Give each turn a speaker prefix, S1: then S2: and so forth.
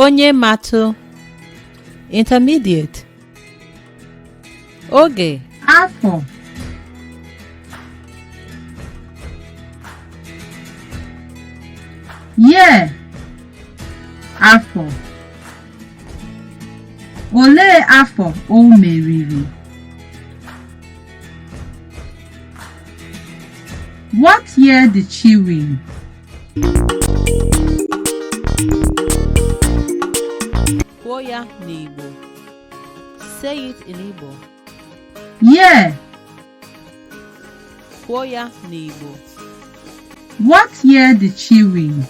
S1: Onye matụ. Intermediate. Oge.
S2: Afọ. Year. Afọ. Olee afọ o meriri? What year did she win?
S1: Kwuo ya n'Igbo. Say it in Igbo.
S2: Year.
S1: Kwuo ya n'Igbo.
S2: What year did she win?